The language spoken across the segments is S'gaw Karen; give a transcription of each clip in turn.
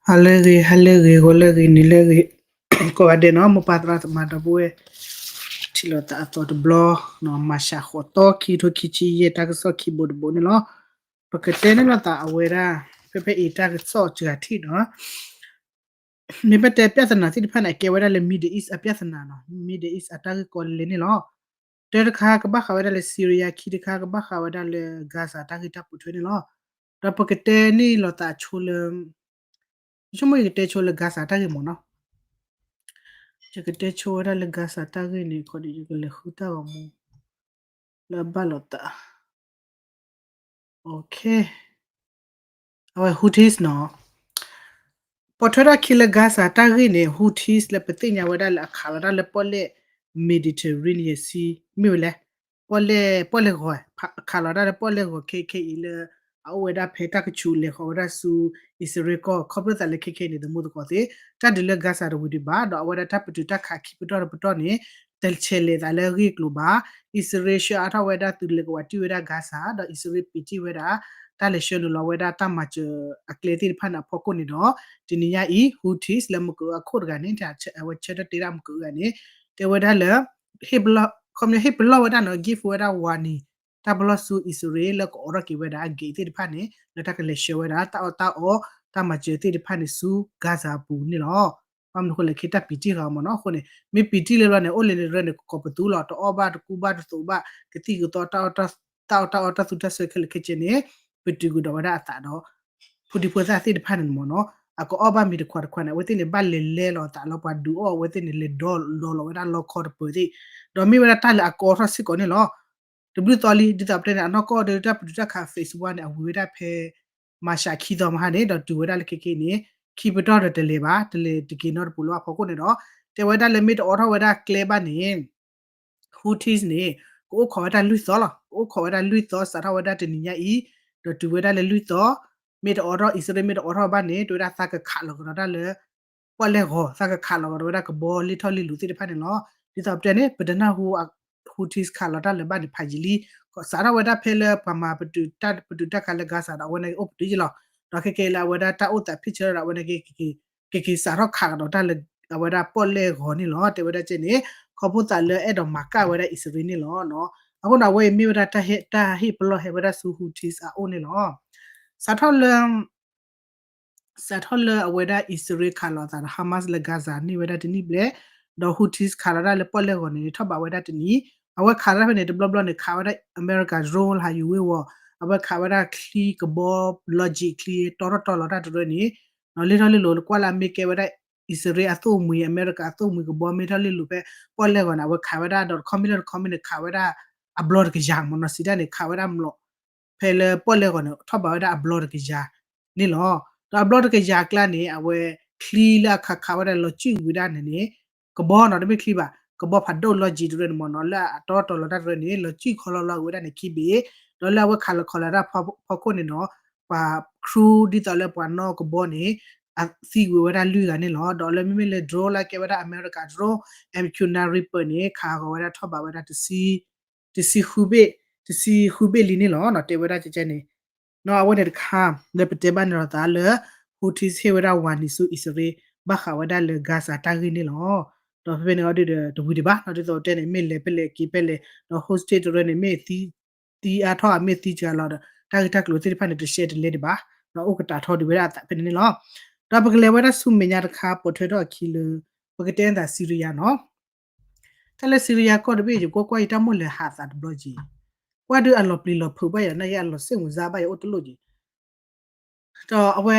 ဟါလၢအဂ့ၤ, ဟါလၢအဂ့ၤ, ဂီၤလၢအဂ့ၤ, နံၤလၢအဂ့ၤ, ကိးဂၤဒဲးနီၤ, မိၢ်ပၢ်သရၣ်သမါဒီပုၢ်ဝဲၢ်, ထံၣ်လိာ်သးအသီတဘျီ, မၤရှးဃိးသီ ခံကထိခံဆံယဲၢ် တၢ်ကစီၣ်ခံဘိတဘိန့ၣ်လီၤ. ပကတဲန့ၢ်လိာ်သးအဝဲဒၣ် ဖဲဖဲအံၤတၢ်ကစီၣ်စှၤထံၣ်နီၤ, မ့ၢ်ပတဲ ပြဿနာ သ့ၣ်တဖၣ်န့ၣ် အကဲဝဲဒၣ်လၢ Middle East အပြဿနာနီၤ, Middle East အတၢ်ဂ့ၢ်ကီလဲလဲန့ၣ်လီၤ. တၢတခါကဘၣ်ဃးဝဲဒၣ်လၢ Syria, ခံတခါကဘၣ်ဃးဝဲဒၣ်လၢ Gaza တၢ်ဂ့ၢ်တၢ်ပိာ်ထွဲန့ၣ်လီၤ. ဒီးပကတဲန့ၢ်လိာ်သးဆိလၢ ယဆိကမိၣ်ယကတဲဆိလၢ Gaza တၢ်ဂ့ၢ်မ့ၢ်နီၤ, ယကတဲဆိဝဲဒၣ်လၢ Gaza တၢ်ဂ့ၢ်န့ၣ် ခီဒီးယကလဲၤဃုတၢ်ဂီၤမူ လၢအဘၣ်လိာ်သး အဝဲ Houthis နီၤ, ပိာ်ထွဲထီၣ်ခံလၢ Gaza တၢ်ဂ့ၢ်န့ၣ် Houthis လၢပသ့ၣ်ညါဝဲဒၣ်လၢအခးလီၤတၢ်လၢပီၣ်လဲၣ် Mediterranean Sea မ့ၢ်ဝဲလဲၣ်, ပီၣ်လဲၣ်, ပီၣ်လဲၣ်ဂီၤ, အခးလီၤတၢ်လၢပီၣ်လဲၣ်ဂီၤခဲခဲအံၤလၢ အအိၣ်ဝဲဒၣ်ဖဲတၢ်ကဆူးလဲၤဃီၤဝဲဒၣ်ဆူ အံၣ်စရ့လးကီၢ် ခီဖျိသးလၢခဲခဲအံၤန့ၣ် သမူသကိးသ့ၣ် တၢ်ဒုးလၢ Gaza တဝံၤဒံးဘၣ် ဒီးအဝဲဒၣ်တၢ်ပတုာ်တၢ်ခးခံပတီၢ်တပတီၢ်န့ၣ် တဆဲးလဲၤသးလၢအဂ့ၢ်အကျိၤဘၣ်. အံၣ်စရ့လးဆှၢအါထီၣ်ဝဲဒၣ်သုးလဲၤကဝးတံၢ်ဝဲဒၣ် Gaza ဒီးအံၣ်စရ့လးပံးတံၢ်ဝဲဒၣ် တၢ်လဲၤဆှၢနုာ်လီၤဝဲဒၣ်တၢ်မၤစၢၤအကျဲသ့ၣ်တဖၣ်န့ၣ်အဖီခိၣ်န့ၣ်ဒီး တနံၤညါအံၤ Houthis လၢမကၢအခိၣ်တဂၤန့ၣ် အဝဲဆၢထၢၣ်တဲဒၣ်မကၢဂၤန့ၣ် တဲဝဲဒၣ်လၢ ဟ့ၣ်ပလီၢ်ဝဲဒၣ်နီၤ give ဝဲဒၣ် warning တၢ်ပလီၢ်ဆူအံၣ်စရ့လးလၢကအိးထီၣ်က့ၤဝဲဒၣ် gate သ့ၣ်တဖၣ်န့ၣ် လၢတၢ်ကလဲၤဆှၢဝဲဒၣ် တၢ်အီၣ်တၢ်အီ တၢ်မၤစၢၤသ့ၣ်တဖၣ်န့ၣ်ဆူ Gaza အပူၤန့ၣ်လီၤ. ဘၣ်မနုၤအဃိလဲၣ် ခဲတၢ်ပံးတံၢ်ဃာ်အီၤမ့ၢ်နီၤ. အဃိန့ၣ် မ့ၢ်ပံးတံၢ်လၢဘျီန့ၣ် အိၣ်လၢန့ၣ်ရၢန့ၣ် ကကိးပသူလီၤ. တအီၣ်ဘၣ်တကူဘၣ်တသိးဘၣ် ကသံၣ်ကသီ တၢ်အီၣ်တၢ်အီ တၢ်သူတၢ်စွဲခဲလၢာ်ခဲဆ့န့ၣ် ပတုာ်ကဒီးဝဲဒၣ်အသးဒီး ဖိဒံဖိသၣ်သ့ၣ်တဖၣ်န့ၣ်မ့ၢ်နီၤ အကအီၣ်ဘၣ်မ့ၤတခွးတခွးန့ၣ် အဝဲသ့ၣ်န့ၣ် ဘၣ်လဲၤလဲလီၤအသးလီၤ ပှၤဒုးအီၣ်အဝဲသ့ၣ်န့ၣ် လဲၤဒီလီၤဝဲဒၣ်လီခီတပၢၤသ့ၣ် ဒီးမ့ၢ်ဝဲဒၣ်တၢ်လၢအကအိးထီၣ်စ့ၢ်ကီးန့ၣ်လီၤ. တဘျုးသီလံ ဒ်သိးပတဲန့ၣ် အနီၢ်ကီၢ်ဒီးတၢ်ပတုာ်တၢ်ခး phase one န့ၣ် အဝံၤဝဲဒၣ်ဖဲ မၤရှးခံသီမဟါန့ၣ် ဒီးတုၤဝဲဒၣ်လၢခဲခဲအံၤန့ၣ် ခံပတီၢ်ဒီးတလဲၤဘၣ် တလဲၤတက့ၤနီတပူၤလၢၤဘၣ်အဖီခိၣ်န့ၣ်ဒီး တဲဝဲဒၣ်လၢမ့ၢ်တအိးထီၣ်ဝဲဒၣ်ကျဲဘၣ်န့ၣ် Houthis န့ၣ် ကအိၣ်ခိးဝဲဒၣ်လွံၢ်သီလီၤ. ကအိၣ်ခိးဝဲဒၣ်လွံၢ်သီ စးထီၣ်ဝဲဒၣ်တနံၤညါအံၤ ဒီးတုၤဝဲဒၣ်လၢလွံၢ်သီ, မ့ၢ်တအိးထီၣ် အံၣ်စရ့လးမ့ၢ်တအိးထီၣ်ဘၣ်န့ၣ် တဲဝဲဒၣ်သးကခးလီၤကဒီးတၢ်လၢ ပီၣ်လဲၣ်ဂီၤ, သးကခးလီၤကဒီးဝဲဒၣ်ကဘီလ့ၣ်ထီၣ်လ့ၣ်လီၤသ့ၣ်တဖၣ်န့ၣ်လီၤ. ဒ်သိးပတဲန့ၣ် ပတနၢ်ဟူ Houthis ခးလီၤတၢ်လၢၤဘၣ်န့ၣ် ဖးယံာ်လံ. စးထီၣ်ဝဲဒၣ်ဖဲလၢပှၤမၤ ပတုာ်တၢ်ခးလၢ Gaza ဒီး အဝဲန့ၣ်က့ၤအိၣ်ပတုာ်ယံာ်လီၤ. ဒီးခဲကနံၣ်လၢအဝဲဒၣ်တၢ်အိၣ်သးဖ့ၣ်ဆၢဒီး အဝဲန့ၣ်က့ၤ က့ၤက့ၤစးထီၣ်ခးကဒီးတၢ်လၢ အဝဲဒၣ်ပီၣ်လဲၣ်ဂီၤန့ၣ်လီၤ. တဲဝဲဒၣ်ကဲန့ၣ် ခီဖျိသးလၢအဲၣ်ဒိးမၤကၣ်ဝဲဒၣ်အံၣ်စရ့လးန့ၣ်လီၤ. အဃိန့ၣ် အဝဲအံၤမ့ၢ်ဝဲဒၣ်တၢ်ဟ့ၣ်ပလီၢ်ဟဲဝဲဒၣ်ဆူ Houthis အအိၣ်န့ၣ်လီၤ. စးထီၣ်လၢ စးထီၣ်လၢအဝဲဒၣ်အံၣ်စရ့လးခးလီၤအသးဒီး Hamas လၢ Gaza န့ၢ်ဝဲဒၣ်တနံၣ်ဘျဲၣ်, ဒီး Houthis ခးလီၤတၢ်လၢပီၣ်လဲၣ်ဂီၤန့ၣ် ထီၣ်ဘးဝဲဒၣ်တနံၣ်, အဝဲခးလီၤဖဲန့ၣ် တဘျီဘျီန့ၣ် ခးဝဲဒၣ်အမဲရကၤ drone ဟးယူၤဝ့ၢ်ဝီၤ, အဝဲခးဝဲဒၣ်ချံကဘီ logistic ချံ တီထီၣ်တီလီၤတၢ်တရၢန့ၣ်, လ့ၣ်ထီၣ်လ့ၣ်လီၤလၢကွၢ်လၢအမ့ၢ်ကဲဝဲဒၣ် အံၣ်စရ့လးအသိၣ်မှံၤ အမဲရကၤအသိၣ်မှံၤကဘီ မ့ၢ်ထီၣ်လ့ၣ်လီၤဖဲပီၣ်လဲၣ်ဂီၤန့ၣ် အဝဲခးဝဲဒၣ်ဒီးတခီမ့ၢ်လၢတခီမ့ၢ်န့ၣ် ခးဝဲဒၣ်အဘျီတကယၤမ့ၢ်နီၤ စံးတၢ်န့ၣ် ခးဝဲဒၣ်မျိာ် ဖဲလၢပီၣ်လဲၣ်ဂီၤန့ၣ် ထီၣ်ဘးဝဲဒၣ်အဘျီတကယၤန့ၣ်လီၤ. ဒီးအဘျီတကယၤအကျါန့ၣ် အဝဲချံလၢအခးခးဝဲဒၣ်လီၤစုၣ်ဝံၤဒၣ်န့ၣ်န့ၣ် ကဘီနီၤ တမ့ၢ်ချံဘၣ် ကဘီဖးဒိၣ် logistic တရၢန့ၣ်မ့ၢ်နီၤ လၢအတီတီလီၤတၢ်တရၢန့ၣ် လီၤစုၣ်ခီလီၤလီၤဝံၤဝဲဒၣ်န့ၣ်ခံဘ့ၣ်, ဒီးလၢအဝဲခးလီၤခီလီၤတၢ်ဖီခိၣ်န့ၣ်နီၤ ပှၤ crew ဒ်သိးလၢပှၤနီၣ်ကဘီန့ၣ် အသံဝံၤဝဲဒၣ်လွံၢ်ဂၤန့ၣ်လီၤ. ဒီးလၢမ့မ့ၢ်လၢ drone လၢကဲဝဲဒၣ်အမဲရကၤ drone MQ nine Reaper န့ၣ် ခးဂီၤဝဲဒၣ်ထီၣ်ဘးဝဲဒၣ် တဆံ တဆံဃုဘ့ၣ်, တဆံဃုဘ့ၣ်လံန့ၣ်လီၤ. တဲဝဲဒၣ်ကဲန့ၣ် အဝဲန့ၣ်တခါ လၢပတဲဘၣ်န့ၣ်လီၤသးလၢ Houthis ဟ့ၣ်ဝဲဒၣ်ဝၤနံၤဆူအံၣ်စရ့လး ဘၣ်ဃးဝဲဒၣ်လၢ Gaza တၢ်ဂ့ၢ်န့ၣ်လီၤ. ဒီးဖဲဖဲန့ၣ်အီၤဒ်ဒီးတဝံၤဒံးဘၣ် ဒ်သိးတဲန့ၣ် မ့ၢ်လဲၤဖဲလဲၣ်က့ၤဖဲလဲၣ် ဒီး hostage တရၢန့ၣ် မ့ၢ်သံ သံအါထီၣ်အမ့ၢ်သံစှၤလီၤဒီး တၢ်ဂ့ၢ်တၢ်ကျိၤသ့ၣ်တဖၣ်န့ၣ် တရှဲတလဲဒံးဘၣ်, ဒီးအိၣ်ကတၢ်ထီဒံးဝဲဒၣ်အသးဖဲန့ၣ်န့ၣ်လီၤ. ဒီးပကလဲၤဝဲဒၣ်ဆူမဲာ်ညါတခါ ပိာ်ထွဲထီၣ်အခံလၢ ပကတဲအသး Syria နီၤ တၢ်လၢ Syria ကီၢ်တဘ့ၣ် ယကွၢ်ကွၢ်ယတၢ်မိၣ်လဲၤဟးအသးတဘျီက့ၤ, ကွၢ်ဒုးအလီၤပျံၤလီၤဖုးဘၣ်ယၤ နာ်က့အလီၤစ့ၣ်မုာ်စၢ်ဘၣ်ယၤအိၣ်တလိၣ်က့ၤ, ဒီးအဝဲ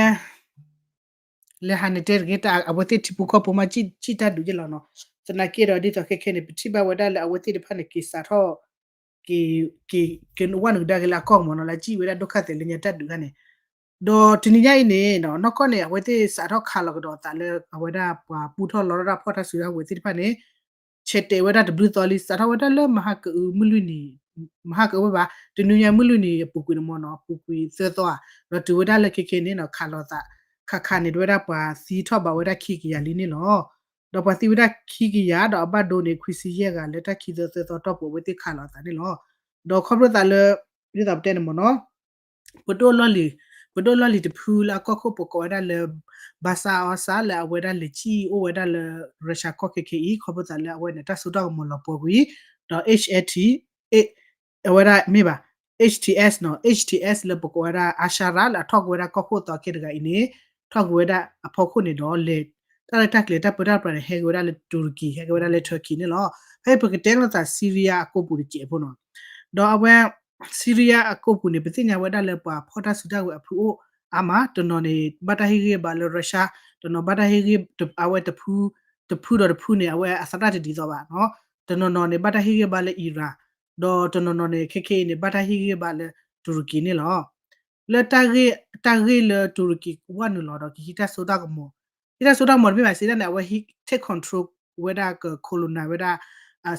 လဲၤဟးန့ၣ်တဲတဂ့ၤ အဝဲသ့ၣ်ထံဖိကီၢ်ဖိမး စံၣ်တၢ်ဒုးယဲၢ်လီၤနီၤ, သနာ်က့ဒီးဒ်သိးခဲခဲန့ၣ် ပထံၣ်ဘၣ်ဝဲဒၣ်လၢအဝဲသ့ၣ်တဖၣ်န့ၣ် က့ၤစးထီၣ် က့ၤ က့ၤဝဲနုာ်ကဒါက့ၤလၢအကီၢ်မ့ၢ်နီၤ လၢစံၣ်ဝဲဒၣ်ဒိၣ်ခါသဲးလၢညါတၢ်ဒုးခါန့ၣ်, ဒီးတနံၤညါအံၤန့ၣ် နီၢ်ကီၢ်န့ၣ် အဝဲသ့ၣ်စးထီၣ်ခးလီၤကဒီးအသးလၢအဝဲဒၣ်ပှၤပူထီၣ်လီထီၣ်တၢ်ဖီၣ်တၢ်စုတၢ်ဝဲၤသ့ၣ်တဖၣ်န့ၣ် ဆဲးတဲာ်ဝဲဒၣ်တဘျုးသီလံ စးထီၣ်ဝဲဒၣ်လၢမဟါကအု မုၢ်လွံၢ်နံၤ မဟါကအုဝဲဘၣ် တနွံညါမုၢ်လွံၢ်နံၤအပူၤကွံာ်န့ၣ်မ့ၢ်နီၤ ပူၤကွံာ်သၢသီဧါ, ဒီးတုၤဝဲဒၣ်လၢခဲခဲန့ၣ်နီၤ ခးလီၤသး ခးခးန့ၣ်တဝဲဒၣ်ပှၤသံထီၣ်ဘးဝဲဒၣ်ခံကယၤလံန့ၣ်လီၤ. ဒီးပှၤသံဝဲဒၣ်ခံကယၤ ဒီးအဘၣ်ဒိန့ၣ် ခွံဆံယဲၢ်ဂၤလၢတၢ်ခံသၢသၢသီတီၢ်ပူၤ အဝဲသ့ၣ်ခးလီၤအသးန့ၣ်လီၤ. ဒီးခီဖျိသးလၢ ဒ်သိးပတဲန့ၣ်မ့ၢ်နီၤ ပဒိၣ်လီၢ်လံၤ ပဒိၣ်လီၢ်လံၤတဖုလၢအကီၢ်ခိၣ်ပကိးဝဲဒၣ်လၢ Bassar al-Assad လၢအဝဲဒၣ်လဲၤစံၣ်အိၣ်ဝဲဒၣ်လၢ Russia ကီၢ်ခဲခဲအံၤ ခီဖျိသးလၢအဝဲန့ၣ် တၢ်စိတၢ်ကမီၤလီၤပှီၤကွံာ် ဒီး H A T အဝဲဒၣ်မ့ၢ်ဘၣ် H T S နီၤ H T S လၢပကိးဝဲဒၣ် Al-Shara လၢအထီၣ်ကွံာ်ဝဲဒၣ်ကီၢ်ခိၣ်သီခဲတဂၤအံၤန့ၣ် ထီၣ်ကွံာ်ဝဲဒၣ်အဖီခိၣ်န့ၣ်ဒီး လဲၤ တၢ်လၢတၢ်ကျဲၤတၢ်ပၢတၢ်ပြးန့ၣ် ဟဲက့ၤဝဲဒၣ်လၢ Turkey ဟဲက့ၤဝဲဒၣ်လၢ Turkey န့ၣ်လီၤ. ဖဲပကတဲလိာ်သး Syria အကိာ်ပူၤတစဲးဖိနီၤ ဒီးအဝဲ Syria အကိာ်ပူၤန့ၣ် ပသ့ၣ်ညါဝဲဒၣ်လၢပှၤဖီၣ်တၢ်စုတၢ်ဝဲၤအဖုအိၣ်အါမး တနီၤန့ၣ် ဘၣ်တၢ်ဟ့ၣ်ဂံၢ်ဘါလၢ Russia တနီၤဘၣ်တၢ်ဟ့ၣ်ဂံၢ် အဝဲတဖု တဖုဒီးတဖုန့ၣ် အဝဲအသရၣ်တဒ်သိးဘၣ်နီၤ တနီၤနီၤန့ၣ် ဘၣ်တၢ်ဟ့ၣ်ဂံၢ်ဘါလၢ Iran ဒီးတနီၤနီၤန့ၣ် ခဲခဲအံၤန့ၣ် ဘၣ်တၢ်ဟ့ၣ်ဂံၢ်ဘါလၢ Turkey န့ၣ်လီၤ. လၢတၢ်ဂ့ၢ် တၢ်ဂ့ၢ်လၢ Turkey ဝဲနုာ်လီၤဒီး ကဟံးတၢ်စိတၢ်ကမီၤ ဟံးတၢ်စိတၢ်ကမီၤတမ့ၢ်ဘၣ်စံးတၢ်န့ၣ် အဝဲ take control ဝဲဒၣ်က colonize ဝဲဒၣ်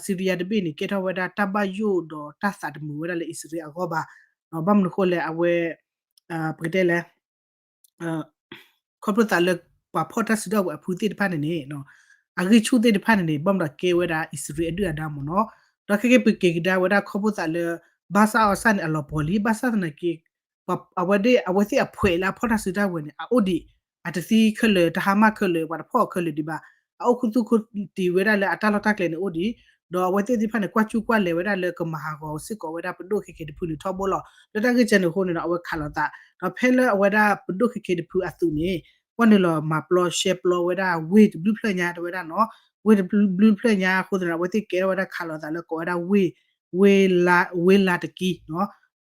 Syria တဘ့ၣ်န့ၣ် ကဲထီၣ်ဝဲဒၣ်တၢ်ဘၣ်ယိၣ်ဒီးတၢ်သးတမုာ်ဝဲဒၣ်လၢအံၣ်စရ့လးအဂီၢ်ဘၣ်. ဘၣ်မနုၤဃိလဲၣ် အဝဲ ပကတဲလဲၣ် ခီဖျိသးလၢပှၤဖီၣ်တၢ်စုတၢ်ဝဲၤအဖုသ့ၣ်တဖၣ်န့ၣ်န့ၣ် အဂံၢ်ဆူၣ်သ့ၣ်တဖၣ်န့ၣ်န့ၣ် ဘၣ်မနုၤဒီးကဲဝဲဒၣ်အံၣ်စရ့လးအဒုၣ်အဒါမ့ၢ်နီၤ ဒီးခဲကဲပက့ၤကဒါဝဲဒၣ်ခီဖျိသးလၢ Bashar al-Assad န့ၣ် အလီၤပှီၤလံ ဘၣ်ဆၣ်သနာ်က့ အဝဲဒၣ် အဝဲသ့ၣ်အဖှဲးလၢအဖီၣ်တၢ်စုတၢ်ဝဲၤန့ၣ် အအိၣ်ဒံး အတသံခဲလၢာ် တဟါမၢ်ခဲလၢာ် ပှၤတဖီၣ်အီၤခဲလၢာ်ဒံးဘၣ် အအိၣ်ခူသူၣ်ခူသူၣ်တံၢ်ဝဲဒၣ်လၢအတၢ်လီၢ်တၢ်ကျဲန့ၣ်အိၣ်ဒံး ဒီးအဝဲသ့ၣ်သ့ၣ်တဖၣ်န့ၣ် ကွၢ်ကူၣ်ကွၢ်လဲၤဝဲဒၣ်လၢကမၤဟးဂီၤစ့ၢ်ကီးဝဲဒၣ်ပဒိၣ်ခဲကဲတဖုန့ၣ်ထီဘိလီၤ. လၢတၢ်ဂ့ၢ်ကဲန့ၣ်အဃိန့ၣ်ဒီး အဝဲခးလိာ်သး ဒီးဖဲလၢအဝဲဒၣ်ပဒိၣ်ခဲကဲတဖုအသုးန့ၣ် ကွၢ်နုာ်လီၤမၤပျီရှဲပျီဝဲဒၣ်ဝ့ၢ်တဘျုးဖျၢၣ်ညါတဝဲဒၣ်နီၤ ဝ့ၢ်တဘျုးဖျၢၣ်ညါအဃိသတးဒီး အဝဲသ့ၣ်ကဲထီၣ်ဝဲဒၣ်ခးလိာ်သးလၢကိးဝဲဒၣ်ဝ့ၢ် ဝ့ၢ်လါတကံ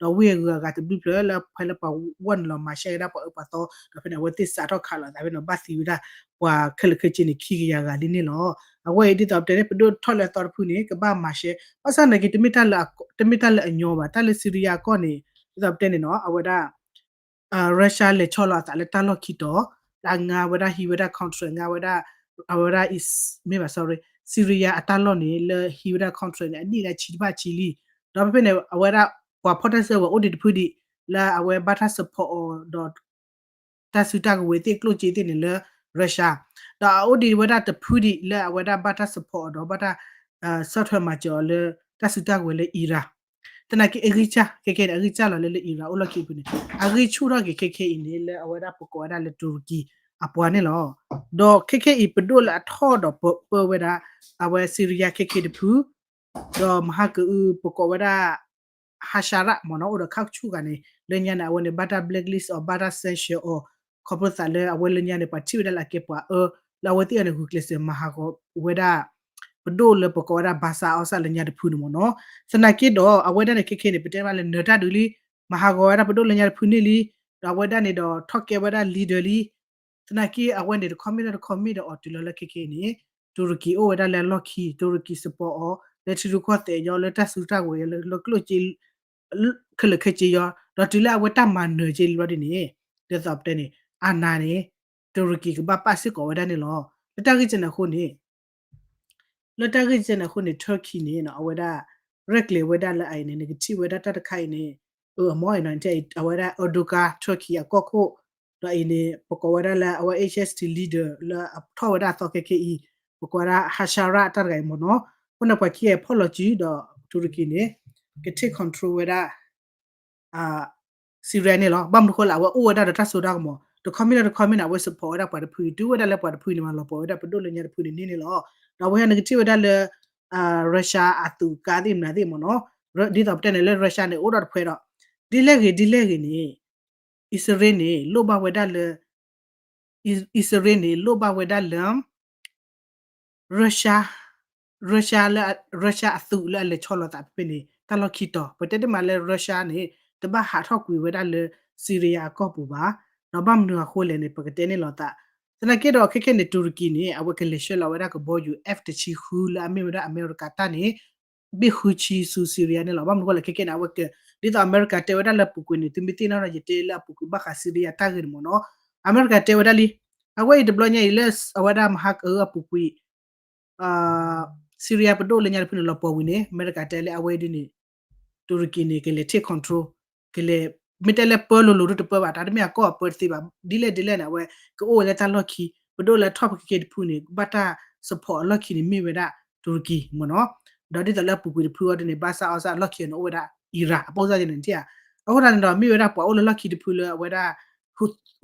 ဒီးဝ့ၢ်အဂုၤအဂၤတဘျုးဖျၢၣ်လၢဖဲလၢပှၤဝဲနုာ်လီၤမၤရှဲကဒါပှၤအၢပှၤသီ ဒီးဖဲန့ၣ် အဝဲသ့ၣ်စးထီၣ်ခးလိာ်သးဖဲန့ၣ် ဘၣ်သံဝဲဒၣ်ပှၤခဲလၢာ်ခဲဆ့န့ၣ် ခံကယၤဂၤလံန့ၣ်လီၤ. အဝဲအံၤဒ်သိးပတဲန့ၣ် ပဒိၣ်ထီၣ်လၢအသီတဖုန့ၣ် ကဘၣ်မၤရှဲ ဘၣ်ဆၣ်သနာ်က့ တမ့ၢ်တၢ်လၢအညီဘၣ် တၢ်လၢ Syria အကီၢ်န့ၣ် ဒ်သိးပတဲန့ၣ်နီၤ အဝဲဒၣ် Russia လဲၤဆီလီၤအသးလၢတၢ်လီၢ်ခံတီၤ တၢ်ငါဝဲဒၣ်ဟံးဝဲဒၣ် contract ငါဝဲဒၣ် အဝဲဒၣ် မ့ၢ်ဘၣ် sorry Syria အတၢ်လီၢ်န့ၣ် လၢဟံးဝဲဒၣ် contract န့ၣ် အနံၣ်လၢဆံတဖၣ်ဆံလံ. ဒီးဖဲဖဲန့ၣ် အဝဲဒၣ် ပှၤဖီၣ်တၢ်စုကဝဲၤအိၣ်ဒံးတဖုဒံး လၢအဝဲဘၣ်တၢ် support အီၤဒီး တၢ်စုတၢ်ကဝဲၤသ့ၣ်ကျိၣ်စ့သ့ၣ်န့ၣ်လၢ Russia, ဒီးအအိၣ်ဒံးဝဲဒၣ်တဖုဒံးလၢအဝဲဒၣ်ဘၣ်တၢ် support အီၤဒီးဘၣ်တၢ် ဆီၣ်ထွဲမၤစၢၤအီၤလၢတၢ်စုတၢ်ကဝဲၤလၢ Iran. သနာ်က့အဂံၢ်စၢ် ခဲခဲန့ၣ် အဂံၢ်စၢ်လီၤလၢလၢ Iran အိၣ်လီၢ်ခံဖုန့ၣ် အဂံၢ်ဆူၣ်ထီၣ်က့ၤခဲခဲအံၤန့ၣ် လၢအဝဲဒၣ်ပကိးဝဲဒၣ်လၢတူရကံအပှၤန့ၣ်လီၤ. ဒီးခဲခဲအံၤ ပဒိၣ်လၢအထီၣ်ဒီးပၢဝဲဒၣ် အဝဲ Syria ခဲခဲတဖု ဒီးမဟါကအု ပကိးဝဲဒၣ် Hashara မ့ၢ်နီၤ အိၣ်ဒီးခါဆူၣ်ဂၤန့ၣ် လၢညါန့ၣ် အဝဲန့ၣ် ဘၣ်တၢ် blacklist အီၤ ဘၣ်တၢ် sanction အီၤ ခီဖျိသးလၢအဝဲလၢညါန့ၣ် ပှၤထံၣ်ဝဲဒၣ်လၢအကဲပှၤအၢ လၢအဝဲသ့ၣ်အံၤန့ၣ် ဂုာ်ကျဲးစၢးမၤဟးဂီၤဝဲဒၣ် ပဒိၣ်လၢပကိးဝဲဒၣ် Bashar al-Assad လၢညါတဖုန့ၣ်မ့ၢ်နီၤ. သနာ်က့ဒီး အဝဲဒၣ်န့ၣ် ခဲခဲန့ၣ် ပတဲမးလၢနၢၤတၢ်ဒုးလံ မၤဟးဂီၤဝဲဒၣ်ပဒိၣ်လၢညါတဖုန့ၣ်လံ ဒီးအဝဲဒၣ်န့ၣ်ဒီး ထီၣ်ကဲဝဲဒၣ် leader လံ သနာ်က့အဝဲန့ၣ် တခီမ့ၢ်ဒီးတခီမ့ၢ်ဒီးအီၤတုၤလီၤလၢခဲခဲအံၤန့ၣ် တူရကံအိၣ်ဝဲဒၣ်လၢအလီၢ်ခံ တူရကံ support အီၤ လၢထံရူၢ်ကီၢ်သဲးယီၤ လၢတၢ်စုတၢ်ကဝဲၤယီၤ လၢကျိၣ်စ့ ခဲလၢာ်ခဲဆ့ယီၤ ဒီးတုၤလၢအဝဲတၢ်မၤနၢၤက့လံဘျီဒ်န့ၣ် ဒ်သိးပတဲန့ၣ် အာဏာန့ၣ် တူရကံကဘၣ်ပာ်စ့ၢ်ကီးဝဲဒၣ်န့ၣ်လီၤ. လၢတၢ်ဂ့ၢ်ကဲန့ၣ်အဃိန့ၣ် လၢတၢ်ဂ့ၢ်ကဲန့ၣ်အဃိန့ၣ် Turkey န့ၣ် အဝဲဒၣ် ရဲၣ်ကျဲၤဝဲဒၣ်လၢအအံၤန့ၣ် နကထံၣ်ဝဲဒၣ်တၢ်တခါအံၤန့ၣ် အမ့ၢ်အံၤနီၤ အဝဲဒၣ် Erdogan Turkey အကီၢ်ခိၣ် ဒီးအံၤန့ၣ် ပကိးဝဲဒၣ်လၢအဝဲ H S T leader လၢအထီၣ်ဝဲဒၣ်အသီခဲခဲအံၤ ပကိးဝဲဒၣ် Hashara တၢ်တဂၤအံၤမ့ၢ်နီၤ. အဃိန့ၣ် ပှၤခံဂၤဖီၣ်လီၤစုဒီး တူရကံန့ၣ် ကထံၣ် control ဝဲဒၣ် Syria န့ၣ်လီၤ. ဘၣ်မနုၤဃိလဲၣ် အဝဲအိၣ်ဝဲဒၣ်ဒီးတၢ်စိတၢ်ကမီၤ တခီမ့ၢ်လၢတခီမ့ၢ်န့ၣ် အဝဲ support ဝဲဒၣ်ပှၤတဖု တုၤဝဲဒၣ်လၢပှၤတဖုန့ၣ် မၤလီၤပှီၢ်ဝဲဒၣ်ပဒိၣ်လၢညါတဖုန့ၣ်န့ၣ်လီၤ. ဒီးအဝဲဟဲနကထံၣ်ဝဲဒၣ်လၢ Russia အသုးကါသ့ၣ်မနုၤသ့ၣ်မ့ၢ်နီၤ ဒ်သိးပတဲန့ၣ်လၢ Russia န့ၣ် အိၣ်ဒီးတဖှဲးဒီး ဒ်လဲၣ်ဂ့ၤဒ်လဲၣ်ဂ့ၤန့ၣ် အံၣ်စရ့လးန့ၣ် လိၣ်ဘၣ်ဝဲဒၣ်လၢ အံၣ်စရ့လးန့ၣ် လိၣ်ဘၣ်ဝဲဒၣ်လၢ Russia, Russia လၢ Russia အသုးလၢအလဲၤဆီလီၤသးဖဲန့ၣ် တၢ်လီၢ်ခံတီၤ ပတဲတမံၤလၢ Russia န့ၣ် တဘၣ်ဟးထီၣ်ကွံာ်ဝဲဒၣ်လၢ Syria အကီၢ်ပူၤဘၣ်. ဒီးဘၣ်မနုၤအဃိလဲၣ်န့ၣ် ပကတဲန့ၣ်လီၤသး သနာ်က့ဒီးခဲခဲန့ၣ် တူရကံန့ၣ် အဝဲကလဲၤဆှၢလီၤဝဲဒၣ်ကဘီယူၤ F တဆံဃု လၢအမ့ၢ်ဝဲဒၣ်အမဲရကၤတၢ်န့ၣ် ဘ့ၣ်ဃုဆံဆူ Syria န့ၣ်လီၤ. ဘၣ်မနုၤဃိလဲၣ် ခဲခဲန့ၣ် အဝဲက ဒ်သိးအမဲရကၤတဲဝဲဒၣ်လၢအပူၤကွံာ်န့ၣ် သုမ့ၢ်သ့ၣ်နီၣ်ဒီး ယတဲလၢအပူၤကွံာ်ဘၣ်ဃး Syria တၢ်ဂ့ၢ်န့ၣ်မ့ၢ်နီၤ အမဲရကၤတဲဝဲဒၣ်လံ အဝဲအံၤတဘျီညါအံၤလၢအဝဲဒၣ်မဟါကအုအပူၤကွံာ် Syria ပဒိၣ်လၢညါတဖုန့ၣ် လီၤပှီၢ်ဝံၤန့ၣ် အမဲရကၤတဲလၢအဝဲဒ်န့ၣ် တူရကံန့ၣ် ကလဲၤ take control ကလဲၤ မ့ၢ်တဲလၢပၢလိၤလိၤဒိၣ်တပၢဘၣ် တၢ်တမ့ၢ်အကီၢ်အပၢတသ့ဘၣ် ဒ်လဲၣ်ဒ်လဲၣ်န့ၣ် အဝဲကအိၣ်ဝဲလၢတၢ်လီၢ်ခံ ပဒိၣ်လၢထီၣ်ပခဲက့တဖုန့ၣ် ဘၣ်တၢ် support အလီၢ်ခံန့ၣ်မ့ၢ်ဝဲဒၣ်တူရကံမ့ၢ်နီၤ ဒီးဒ်သိးလၢအပူၤကွံာ်တဖုအီၤဒ်န့ၣ် Bashar al-Assad အလီၢ်ခံန့ၣ် အိၣ်ဝဲဒၣ် Iran အပိၢ်စၢ်ယဲန့ၣ် အဃိသတးန့ၣ်ဒီး မ့ၢ်ဝဲဒၣ်ပှၤအိၣ်လၢလီၢ်ခံတဖုလၢအဝဲဒၣ်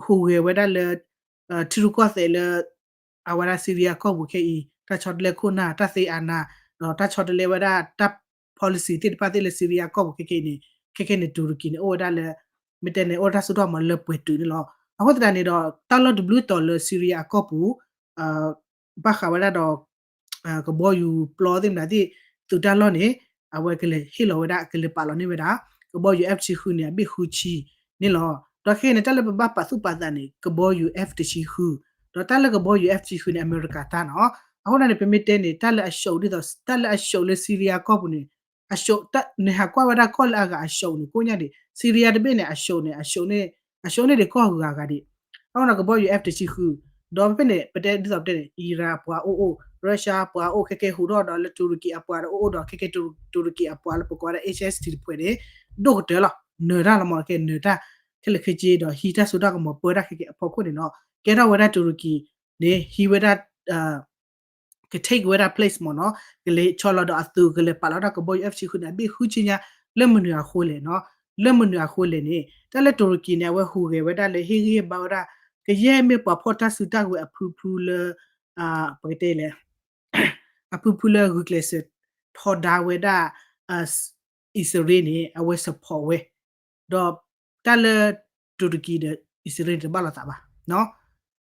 ဟူးဂဲၤဝဲဒၣ်လၢ ထံရူၢ်ကီၢ်သဲးလၢ အဝဲဒၣ် Syria ကီၢ်ပူၤခဲအံၤ တၢ်ဆီတလဲခိၣ်နၢ် တၢ်သ့အါနါ ဒီးတၢ်ဆီတလဲဝဲဒၣ်တၢ် policy သ့ၣ်တဖၣ်သ့ၣ်လၢ Syria ကီၢ်ပူၤခဲခဲအံၤန့ၣ် ခဲခဲန့ၣ် တူရကံန့ၣ် အိၣ်ဝဲဒၣ်လၢ မ့ၢ်တဲန့ၣ် အိၣ်တၢ်စိတၢ်ကမီၤလၢပှဲၤတုာ်န့ၣ်လီၤ. အဃိသတးန့ၣ်ဒီး တၢ်လီၢ်တဘျုးတီၤလၢ Syria အကီၢ်ပူၤ ဘၣ်ဃးဝဲဒၣ်ဒီး ကဘီယူၤပျီသ့ၣ်မနုၤသ့ၣ် သုးတၢ်လီၢ်န့ၣ် အဝဲကလဲၤဟ့ၣ်လီၤဝဲဒၣ် ကလဲၤပာ်လီၤန့ၢ်ဝဲဒၣ် ကဘီယူၤ F တဆံဃုန့ၣ် အဘ့ၣ်ဃုဆံန့ၣ်လီၤ. ဒီးခဲအံၤန့ၣ် တၢ်လၢပဘၣ်ပာ်သူၣ်ပာ်သးန့ၣ် ကဘီယူၤ F တဆံဃု ဒီးတၢ်လၢကဘီယူၤ F တဆံဃုန့ၣ် အမဲရကၤတၢ်နီၤ. အဃိန့ၣ် ပမ့ၢ်တဲန့ၣ် တၢ်လၢအရှုံးဒ်သိး တၢ်လၢအရှုံးလၢ Syria ကီၢ်ပူၤန့ၣ် အရှုံး နဟးကွၢ်ဝဲဒၣ်ကီၢ်လၢအဂၤအရှုံးန့ၣ် ကိးညါဒံး Syria တဘ့ၣ်န့ၣ် အရှုံးန့ၣ် အရှုံးန့ၣ် အရှုံးန့ၣ်ဒံးကီၢ်ဂၤဂၤဒံး အဃိန့ၣ် ကဘီယူၤ F တဆံဃု ဒီးဖဲဖဲန့ၣ် ပတဲဒ်သိးပတဲန့ၣ် Iran အပှၤအိၣ်အိၣ် Russia အပှၤအိၣ် ခဲကဲဟူးထီၣ်ဒီးလၢတူရကံအပှၤအိၣ်အိၣ်ဒီး ခဲကဲတူရကံအပှၤလၢပကိးဝဲဒၣ် H S T တဖုန့ၣ် ဒိၣ်ကတၢၢ်လီၤ နၢၤတၢ်လီၤမ့ၢ်ကဲနၢၤတၢ် ခဲလၢာ်ခဲဆ့ဒီးဟံးတၢ်စိတၢ်ကမီၤပၢတၢ်ခဲကဲအဖီခိၣ်န့ၣ်နီၤ ကဲထီၣ်ဝဲဒၣ်တူရကံန့ၣ် ဟံးဝဲဒၣ် က take ဝဲဒၣ် place မ့ၢ်နီၤ ကလဲၤဆီလီၤဒီးအသုး ကလဲၤပာ်လီၤဝဲဒၣ်ကဘီယူၤ F တဆံဃုန့ၣ် အဘ့ၣ်ဃုဆံညါ လၢမနုၤအဃိလဲၣ်နီၤ လၢမနုၤအဃိလဲၣ်န့ၣ် တၢ်လၢတူရကံန့ၣ် အဝဲဟူးဂဲၤဝဲဒၣ်လၢဟ့ၣ်ဂံၢ်ဟ့ၣ်ဘါဝဲဒၣ် ကယဲၢ်မ့ၢ်ပှၤဖီၣ်တၢ်စုတၢ်ကဝဲၤအဖုဖုလၢ ပကတဲလဲၣ် အဖုဖုလၢဂုာ်ကျဲးစၢးထီဒါဝဲဒၣ် အံၣ်စရ့လးန့ၣ် အဝဲ support ဝဲ ဒီးတၢ်လၢတူရကံဒီးအံၣ်စရ့လးန့ၣ် တဘၣ်လိာ်သးဘၣ်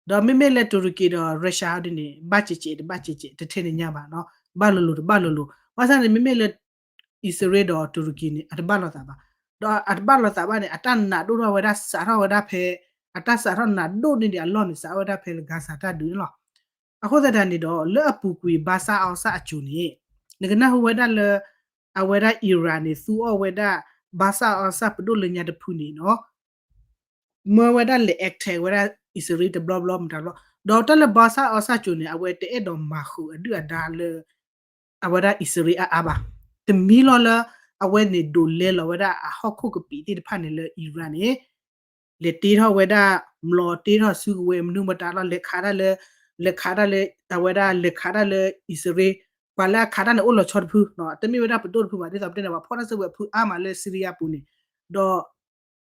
ဒီးမ့မ့ၢ်လၢတူရကံဒီး Russia ဒ်န့ၣ် ဘၣ်စဲးစဲး တဘၣ်စဲးစဲး တထဲန့ၣ်ညါဘၣ် ဘၣ်လိၤလိၤ တဘၣ်လိၤလိၤ ဘၣ်ဆၣ်န့ၣ် မ့မ့ၢ်လၢ အံၣ်စရ့လးဒီးတူရကံန့ၣ် အတဘၣ်လိာ်သးဘၣ် ဒီးအတဘၣ်လိာ်သးဘၣ်န့ၣ် အတၢ်နာ်ဒိၣ်ထီၣ်ဝဲဒၣ် စးထီၣ်ဝဲဒၣ်ဖဲ အတၢ်စးထီၣ်နာ်ဒိၣ်န့ၢ်ဒံးအလီၢ်န့ၣ် စးထီၣ်ဝဲဒၣ်ဖဲလၢ Gaza တၢ်ဒုးန့ၣ်လီၤ. အဃိသတးန့ၣ်ဒီး လၢအပူၤကွံာ် Bashar al-Assad အစိၤန့ၣ် နကနၢ်ဟူဝဲဒၣ်လၢ အဝဲဒၣ် Iran န့ၣ် သူအီၣ်ဝဲဒၣ် Bashar al-Assad ပဒိၣ်လၢညါတဖုန့ၣ်နီၤ မၢဝဲဒၣ်လဲၤ attack ဝဲဒၣ်အံၣ်စရ့လးတဘျီဘျီမတၤဘျီ ဒီးတၢ်လၢဘါစၣ်အီစၣ်ကၠိန့ၣ် အဝဲတအဲၣ်ဒိးမၤဃုာ်အဒုၣ်အဒါလၢ အဝဲဒၣ်အံၣ်စရ့လးအါအါဘၣ်. တမံၤလီၤလၢ အဝဲန့ၣ်ဒိးလဲလီၤဝဲဒၣ်အဟီၣ်ခိၣ်ကပံာ်သ့ၣ်တဖၣ်န့ၣ်လၢ Iran န့ၣ် လဲၤတ့ထီၣ်ဝဲဒၣ် မျိာ်တ့ထီၣ်စုကဝဲၤမနုၤမတၤလီၤ လဲၤခးတၢ်လၢ လဲၤခးတၢ်လၢ အဝဲဒၣ်လဲၤခးတၢ်လၢအံၣ်စရ့လး ပှၤလၢအခးတၢ်န့ၣ်အိၣ်လီၤဆီတဖု တမ့ၢ်ဝဲဒၣ်ပဒိၣ်တဖုဘၣ် ဒ်သိးပတဲန့ၣ် ပှၤဖီၣ်တၢ်စုကဝဲၤအဖုအါမးလၢ Syria ပူၤန့ၣ် ဒီး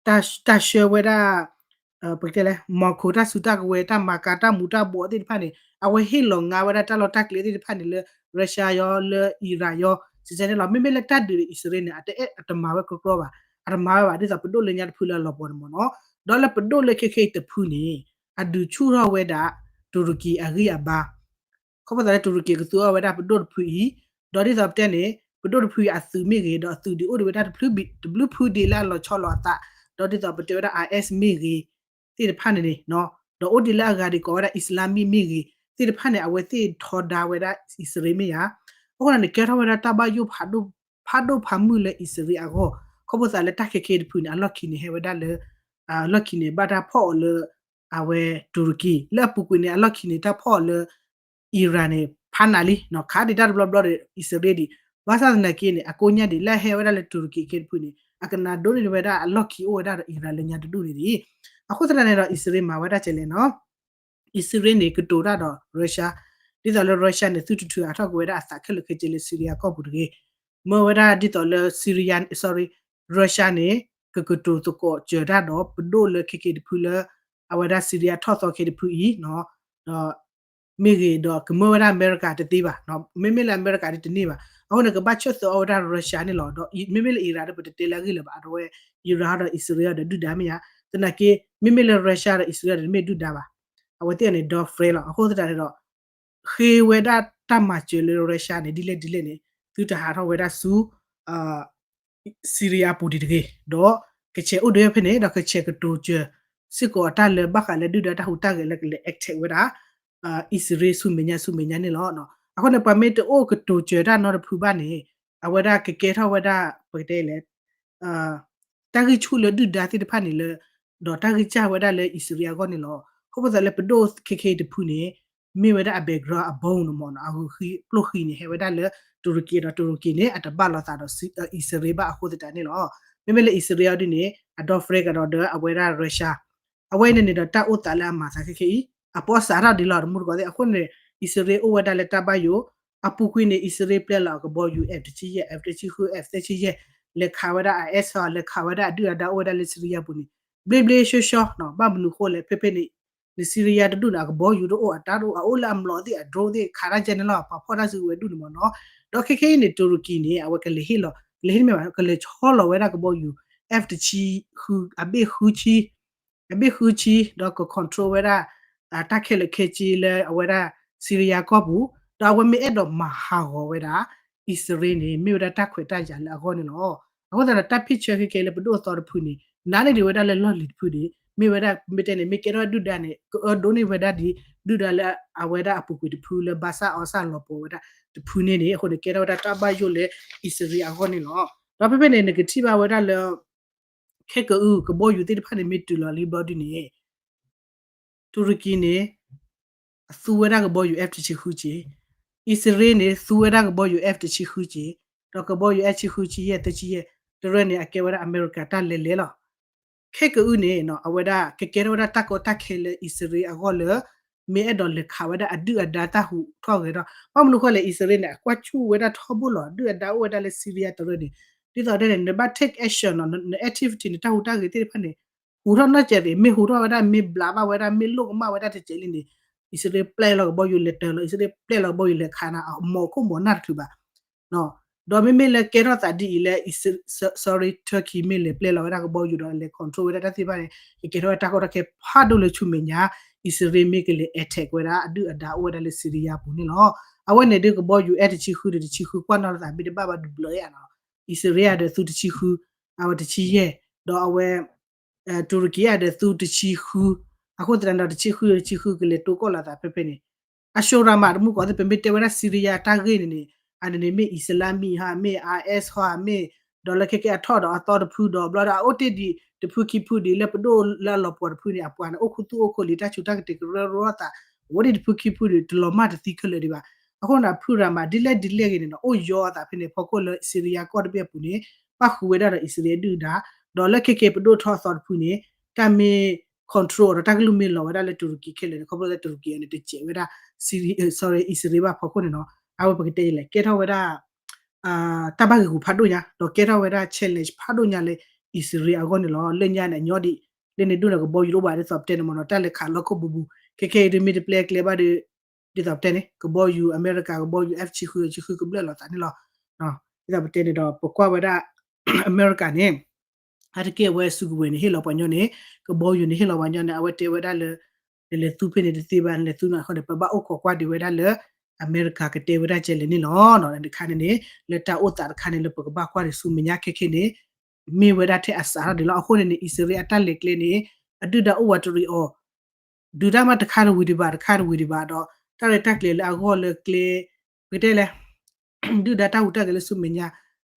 တၢ်ဆှၢဝဲဒၣ် ပကတဲလဲၣ် မီၤခိၣ်တၢ်စုတၢ်ကဝဲၤ တၢ်မၤကၤတၢ်မူၤတၢ်ဘှီးသ့ၣ်တဖၣ်န့ၣ် အဝဲဟ့ၣ်လီၤငါဝဲဒၣ်တၢ်လီၢ်တၢ်ကျဲသ့ၣ်တဖၣ်န့ၣ်လၢ Russia ယီၤ လၢ Iran ယီၤ စံးဆဲန့ၣ်လီၤ. မ့မ့ၢ်လၢတၢ်ဒုးဒီးအံၣ်စရ့လးန့ၣ် အတအဲၣ်အတမၤဝဲကီကီဘၣ် အတမၤဝဲဘၣ် ဒ်သိးပဒိၣ်လၢညါတဖုလၢအလီၤပှီၢ်န့ၣ်မ့ၢ်နီၤ ဒီးလၢပဒိၣ်လၢခဲခဲအံၤတဖုန့ၣ် အဒုးဆူၣ်ထီၣ်ဝဲဒၣ် တူရကံအဂံၢ်အဘါ ခီဖျိသတးလၢတူရကံကသူအီၤဝဲဒၣ်ပဒိၣ်တဖုအံၤ ဒီးဒ်သိးပတဲန့ၣ် ပဒိၣ်တဖုအံၤအသုးမ့ၢ်ဂ့ၤ ဒီးအသုးဒုးအိၣ်ဒံးဝဲဒၣ်တဘျုးဖုဒံးလၢအလီၤဆီလိာ်အသး ဒီးဒ်သိးပတဲဝဲဒၣ် IS မ့ၢ်ဂ့ၤ သ့ၣ်တဖၣ်န့ၣ်န့ၣ် ဒီးအိၣ်ဒံးလၢအဂၤဒ်ကိးဝဲဒၣ် Islamic မ့ၢ်ဂ့ၤ သ့ၣ်တဖၣ်န့ၣ် အဝဲသ့ၣ်ထီဒါဝဲဒၣ်အံၣ်စရ့လးမ့ၢ်ဧါ. အဃိန့ၣ် ကဲထီၣ်ဝဲဒၣ်တၢ်ဘၣ်ယိၣ်ဖးဒိၣ်ဖးမုၢ်လၢအံၣ်စရ့လးအဂီၢ် ခီဖျိသးလၢတၢ်ခဲခဲအံၤတဖုန့ၣ် အလီၢ်ခံန့ၣ် ဟဲဝဲဒၣ်လၢ အလီၢ်ခံန့ၣ် ဘၣ်တၢ်ဖီၣ်အီၤလၢ အဝဲတူရကံ လၢအပူၤကွံာ်န့ၣ် အလီၢ်ခံန့ၣ် တၢ်ဖီၣ်အီၤလၢ Iran န့ၣ် ဖးနးလံ ခးဒံးတၢ်တဘျီဘျီဒီးအံၣ်စရ့လးဒံး ဘၣ်ဆၣ်သနာ်က့န့ၣ် အကိညါဒံး လၢအဟဲဝဲဒၣ်လၢတူရကံခဲတဖုန့ၣ် အကနၣ်ဒိးန့ၢ်ဝဲဒၣ်အလီၢ်ခံအိၣ်ဝဲဒၣ်ဒီး Iran လၢညါတဒူၣ်န့ၣ်ဒံး အဃိသတးန့ၣ်ဒီး အံၣ်စရ့လးမၤဝဲဒၣ်ကဲလဲၣ်နီၤ အံၣ်စရ့လးန့ၣ် ကတိၤတၢ်ဒီး Russia ဒ်သိးလၢ Russia န့ၣ် သုတထုးအါထီၣ်က့ၤဝဲဒၣ်အသးခဲလၢာ်ခဲဆ့လၢ Syria ကီၢ်ပူၤတဂ့ၤ မၢဝဲဒၣ်ဒ်သိးလၢ Syria sorry Russia န့ၣ် ကကတိၤသကိးစၢၤတၢ်ဒီးပဒိၣ်လၢခဲခဲတဖုလၢ အဝဲဒၣ် Syria ထီၣ်သီခဲတဖုအံၤ ဒီး မ့ၢ်ဂ့ၤဒီးကမၢဝဲဒၣ်အမဲရကၤတသ့ဘၣ် မ့မ့ၢ်လၢအမဲရကၤဒ် တန့ၢ်ဘၣ် အဃိန့ၣ် ကဘၣ်ဆၢသၢအီၤဝဲဒၣ် Russia န့ၣ်လီၤ. ဒီးမ့မ့ၢ်လၢ Iran ဒီး ပတတဲလၢအဂ့ၢ်လၢၤဘၣ် အဝဲ Iran ဒီးအံၣ်စရ့လးဒီးဒုၣ်ဒါမ့ၢ်ဧါ သနာ်က့ မ့မ့ၢ်လၢ Russia ဒီးအံၣ်စရ့လးဒီးတမ့ၢ်ဒုၣ်ဒါဘၣ် အဝဲသ့ၣ်န့ၣ် ဒီ friend လီၤ. အဃိသတးန့ၣ်ဒီး ဃ့ဝဲဒၣ်တၢ်မၤစၢၤလၢ Russia န့ၣ် ဒ်လဲၣ်ဒ်လဲၣ်န့ၣ် သုတဟးထီၣ်ဝဲဒၣ်ဆူ Syria ပူၤဒံးတဂ့ၤ ဒီးကဆဲးအိၣ်ဒၣ်ဖဲန့ၣ် ဒီးကဆဲးကတိၤစၢၤ စ့ၢ်ကီးအတၢ်လၢဘၣ်ဃးလၢဒုၣ်ဒါတၢ်ဟူးတၢ်ဂဲၤလၢကလဲၤ attack ဝဲဒၣ် အံၣ်စရ့လးဆူမဲာ်ညါဆူမဲာ်ညါန့ၣ်လီၤ. အဃိန့ၣ် ပှၤမ့ၢ်တအိၣ်ကတိၤစၢၤတၢ်နီတဖုဘၣ်န့ၣ် အဝဲဒၣ်ကကဲထီၣ်ဝဲဒၣ် ပကတဲလဲၣ် တၢ်ဂံၢ်ဆူၣ်လၢဒုၣ်ဒါသ့ၣ်တဖၣ်န့ၣ်လၢ ဒီးတၢ်ဂံၢ်စၢ်ဝဲဒၣ်လၢအံၣ်စရ့လးအဂီၢ်န့ၣ်လီၤ. ခီဖျိသးလၢပဒိၣ်ခဲခဲအံၤတဖုန့ၣ် မ့ၢ်ဝဲဒၣ်အ background အဘိန့ၣ်မ့ၢ်နီၤ အဂုာ်ဃံ ပျိၢ်ဃံန့ၣ် ဟဲဝဲဒၣ်လၢတူရကံ ဒီးတူရကံန့ၣ် အတဘၣ်လိာ်သးဒီးအံၣ်စရ့လးဘၣ်အဃိသတးန့ၣ်လီၤ. မ့မ့ၢ်လၢအံၣ်စရ့လးဒ်န့ၣ် အဒီ friend ကဒီးဒီးအဝဲဒၣ် Russia အဝဲန့ၣ်န့ၣ်ဒီးတၢ်အိၣ်သးလၢအမၤသးခဲခဲအံၤ အပီစးထီၣ်ဒံးလီၤ တမူတကိးသ့ၣ် အဃိန့ၣ် အံၣ်စရ့လးအိၣ်ဝဲဒၣ်လၢတၢ်ဘၣ်ယိၣ် အပူၤကွံာ်န့ၣ် အံၣ်စရ့လးပျဲလီၤအကဘီယူၤ F တဆံယဲၢ် F တဆံဃု F သၢဆံယဲၢ် လဲၤခးဝဲဒၣ် IS ဟီ လဲၤခးဝဲဒၣ်အဒုၣ်အဒါအိၣ်ဝဲဒၣ်လၢ Syria ပူၤန့ၣ် ဘျ့ဘျ့ဆှီဆှီနီၤ ဘၣ်မနုၤဃိလဲၣ် ဖဲဖဲန့ၣ် န Syria တဒူၣ်န့ၣ် အကဘီယူၤတအိၣ် အတၢ်တအိၣ် အအိၣ်လၢအမျိာ်သ့ၣ် အ drone သ့ၣ် ခးတၢ်ကဲန့ၣ်လီၤ ပှၤဖီၣ်တၢ်စုကဝဲၤဒူၣ်န့ၣ်မ့ၢ်နီၤ ဒီးခဲခဲအံၤန့ၣ် တူရကံန့ၣ် အဝဲကလဲၤဟ့ၣ်လီၤ ကလဲၤဟ့ၣ်မ့ၢ်ဘၣ် ကလဲၤဆီလီၤဝဲဒၣ်ကဘီယူၤ F တဆံဃု အဘ့ၣ်ဃုဆံ အဘ့ၣ်ဃုဆံ ဒီးက control ဝဲဒၣ် တၢ်ခဲလၢာ်ခဲဆ့လၢအဝဲဒၣ် Syria ကီၢ်ပူၤ ဒီးအဝဲမ့ၢ်အဲၣ်ဒိးမၤဟးဂီၤဝဲဒၣ် အံၣ်စရ့လးန့ၣ် မ့ၢ်ဝဲဒၣ်တၢ်ခွဲးတၢ်ယာ်လၢအဂီၢ်န့ၣ်လီၤ. အဃိသတးဒီး တၢ် picture ခဲကဲလၢပဒိၣ်အသီတဖုန့ၣ် နာ်န့ၢ်ဒံးဝဲဒၣ်လၢလီၢ်လံၤတဖုန့ၣ် မ့ၢ်ဝဲဒၣ် မ့ၢ်တဲန့ၣ် မ့ၢ်ကဲထီၣ်ဒုၣ်ဒါန့ၣ် ကအၢဒိးန့ၢ်ဝဲဒၣ်ဒ် ဒုၣ်ဒါလၢအဝဲဒၣ်အပူၤကွံာ်တဖုလၢဘၣ်ဆၣ်အီၣ်ဆၣ်လီၤပှီၤဝဲဒၣ်တဖုန့ၣ်န့ၣ် အဃိန့ၣ် ကဲထီၣ်ဝဲဒၣ်တၢ်ဘၣ်ယိၣ်လၢအံၣ်စရ့လးအဂီၢ်န့ၣ်လီၤ. ဒီးဖဲဖဲန့ၣ် နကထံၣ်ဘၣ်ဝဲဒၣ်လၢ ခဲကအု ကဘီယူၤသ့ၣ်တဖၣ်န့ၣ် မ့ၢ်တုၤလီၤလံဘျီဒ်န့ၣ် တူရကံန့ၣ် အသူဝဲဒၣ်ကဘီယူၤ F တဆံဃုက့ၤ, အံၣ်စရ့လးန့ၣ် သူဝဲဒၣ်ကဘီယူၤ F တဆံဃုက့ၤ, ဒီးကဘီယူၤ F တဆံဃုဆံယဲၢ် သၢဆံယဲၢ် တရၢန့ၣ် အကဲဝဲဒၣ်အမဲရကၤတၢ်လဲၤလဲၤလီၤ. ခဲကအုန့ၣ် အဝဲဒၣ်ကကဲထီၣ်ဝဲဒၣ်တၢ်ကီတၢ်ခဲလၢအံၣ်စရ့လးအဂီၢ်လၢ မ့ၢ်အဲၣ်ဒိးလဲၤခးဝဲဒၣ်အဒုၣ်အဒါတၢ်ဟူးထီၣ်ဂဲၤထီၣ် ဘၣ်မနုၤဃိလဲၣ် အံၣ်စရ့လးန့ၣ် အကွၢ်ဆူၣ်ဝဲဒၣ်ထီဘိလီၤ အဒုၣ်အဒါအိၣ်ဝဲဒၣ်လၢ Syria တရၢန့ၣ် ဒ်သိးဒ်န့ၣ် နဘၣ် take action နီၤ န activity နတၢ်ဟူးတၢ်ဂဲၤသ့ၣ်တဖၣ်န့ၣ် ဟူးထီၣ်နီၢ်ကဲးရံၣ် မ့ၢ်ဟူးထီၣ်ဝဲဒၣ် မ့ၢ်ဘျးဘၣ်ဝဲဒၣ် မ့ၢ်လိၣ်ကမၣ်ဝဲဒၣ်တကဲးလံန့ၣ် အံၣ်စရ့လးပျဲလီၤကဘီယူၤလဲၤတၢၤလီၤ အံၣ်စရ့လးပျဲလီၤကဘီယူၤလဲၤခးနၤ အမိၢ်ခိၣ်မိၢ်နၢ်တချုးဘၣ် ဒီးမ့မ့ၢ်လၢကဲထီၣ်သးဒ်အံၤလၢ sorry Turkey မ့ၢ်လဲၤပျဲလီၤဝဲဒၣ်ကဘီယူၤဒီးလဲၤ control ဝဲဒၣ်တၢ်သ့ၣ်တဖၣ်န့ၣ် ကကဲထီၣ်ဝဲတၢ်ကီတၢ်ခဲဖးဒိၣ်လၢဆူမဲာ်ညါ အံၣ်စရ့လးမ့ၢ်ကလဲၤ attack ဝဲဒၣ်အဒုၣ်အဒါအိၣ်ဝဲဒၣ်လၢ Syria ပူၤန့ၣ်လီၤ. အဝဲန့ၣ်ဒ်ကဘီယူၤ F တဆံဃုဒီးတဆံဃု ကွၢ်နီၣ်လီၤသးမ့ၢ်တဘၣ်ဘၣ်ဒုးဘျၢယၤနီၤ အံၣ်စရ့လးဒီးသူတဆံဃု အဝဲတဆံယဲၢ် ဒီးအဝဲ တူရကံအဒီးသူတဆံဃု အဃိသတးဒီးတဆံဃုတဆံဃုကလဲၤတိကီၢ်လီၤသးဖဲဖဲန့ၣ် အၡိရၤမးတမူကီးသ့ၣ် ပမ့ၢ်တဲဝဲဒၣ် Syria တၢ်ဂ့ၢ်န့ၣ်န့ၣ် အန့ၣ်န့ၣ်မ့ၢ် Islamic ဟါ မ့ၢ် IS ဟါ မ့ၢ် ဒီးလၢခဲကဲအထီၣ်ဒီးအသီတဖုဒီးဘျီဒီးအအိၣ်တ့ၢ်ဒံးတဖုခံဖုဒံးလၢပဒိၣ်လၢအလီၤပှီၢ်တဖုန့ၣ် အပှၤန့ၣ် အိၣ်ခူသူၣ်အိၣ်ခိးလံ တၢ်ဆူးတၢ်ကတ့ၤကရၢကရိသး အဝဲဒၣ်တဖုခံဖုဒီး တလီၤမၢ်တသံခဲလၢာ်ဒံးဘၣ်. အဃိန့ၣ်ဒီး ဖုရၤမး ဒ်လဲၣ်ဒ်လဲၣ်ဂ့ၤန့ၣ်ဒီး အိၣ်ယီၤအသးဖဲန့ၣ် ဖီခိၣ်လၢ Syria ကီၢ်တဘ့ၣ်အပူၤန့ၣ် ပၣ်ဃုာ်ဝဲဒၣ်ဒီး အံၣ်စရ့လးအဒုၣ်အဒါ, ဒီးလၢခဲက့ၤပဒိၣ်ထီၣ်အသီတဖုန့ၣ် တၢ်မ့ၢ် control ဒီးတၢ်ကလုၢ်မ့ၢ်လီၤဝဲဒၣ်လၢတူရကံခဲလၢာ်န့ၣ် ခီဖျိလၢတူရကံအံၤန့ၣ် တစဲးဝဲဒၣ် Syria, sorry, အံၣ်စရ့လးဘၣ်ဖီခိၣ်န့ၣ်နီၤ. အဝဲပကတဲလဲၣ် ကဲထီၣ်ဝဲဒၣ် တၢ်ဘၣ်ဂ့ၢ်ဂူာ်ဖးဒိၣ်ညါ ဒီးကဲထီၣ်ဝဲဒၣ် challenge ဖးဒိၣ်ညါလၢ အံၣ်စရ့လးအဂီၢ်န့ၣ်လီၤ. လၢညါန့ၣ် အညီဒံး လၢန့ၣ်ဒိၣ်န့ၣ် ကဘီယူၤတအိၣ်ဘၣ်ဒ်သိးပတဲန့ၣ်မ့ၢ်နီၤ တၢ်လဲၤခးလီၢ်ခိၣ်ဘူးဘူး ခဲခဲအံၤဒ်မ့ၢ်တပျဲကျဲဘၣ်ဒီး ဒ်သိးပတဲန့ၣ် ကဘီယူၤ အမဲရကၤ ကဘီယူၤ F ဆံဃု ဆံဃုကဘျၢၣ်လိာ်သးန့ၣ်လီၤ. ဒ်သိးပတဲန့ၣ်ဒီး ပကွၢ်ဝဲဒၣ် အမဲရကၤန့ၣ် အါတက့ၢ်အဝဲစူးကဝဲၤန့ၣ် ဟ့ၣ်လီၤပှၤညီန့ၣ် ကဘီယူၤန့ၣ်ဟ့ၣ်လီၤပှၤညီန့ၣ် အဝဲတဲဝဲဒၣ်လၢ နလဲၤသူဖဲန့ၣ်တသ့ဘၣ် နလဲၤသူန့ၣ်အဃိန့ၣ် ပဘၣ်အိၣ်ခိးကွၢ်ဒံးဝဲဒၣ်လၢ အမဲရကၤကတဲဝဲဒၣ်ကဲလဲၣ်န့ၣ်လီၤ. တခါန့ၣ်န့ၣ် လၢတၢ်အိၣ်သးတခါန့ၣ် လၢပကဘၣ်ကွၢ်န့ၣ် ဆူမဲာ်ညါခဲခဲန့ၣ် မ့ၢ်ဝဲဒၣ်ထဲအစးထီၣ်ဒံးလီၤ. အဃိန့ၣ်န့ၣ် အံၣ်စရ့လးအတၢ်လဲၤကျဲန့ၣ် အဒုၣ်ဒါအိၣ်ဝးတရံးအီၤ ဒုးတၢ်မးတခါတဝံၤဒံးဘၣ် တခါတဝံၤဒံးဘၣ်ဒီး တၢ်ရဲၣ်တၢ်ကျဲၤလၢအဂီၢ်လၢကျဲ ပကတဲလဲၣ် ဒုၣ်ဒါတၢ်ဟူးတၢ်ဂဲၤလၢဆူမဲာ်ညါ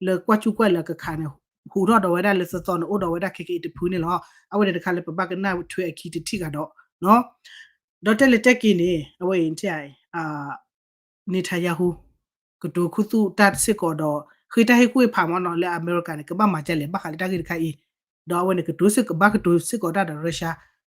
လၢကွၢ်ကူၣ်ကွၢ်လၢအကခးန့ၣ် ဟူးထီၣ်ဒီးဝဲဒၣ်လၢသီသီန့ၣ် အိၣ်ဒီးဝဲဒၣ်ခဲခဲအံၤတဖုန့ၣ်လီၤ. အဝဲန့ၣ်တခါလၢပဘၣ်ကနၣ်ထွဲအခံတထံၣ်ဂၤဒီး ဒီးတဲလဲၤတဲက့ၤန့ၣ် အဝဲအံၤ Netanyahu ကတိၤခူသူၣ်တၢ်စ့ၢ်ကီးဒီး ဃ့တၢ်ဟ့ၣ်ကူၣ်ဟ့ၣ်ဖးမ့ၢ်နီၤ လၢအမဲရကၤန့ၣ် ကဘၣ်မၤဒ်လဲၣ် ဘၣ်ဃးလၢတၢ်ဂ့ၢ်တခါအံၤ, ဒီးအဝဲန့ၣ် ကတိၤစ့ၢ်ကီး ဘၣ်ကတိၤစ့ၢ်ကီးတၢ်ဒီး Russia,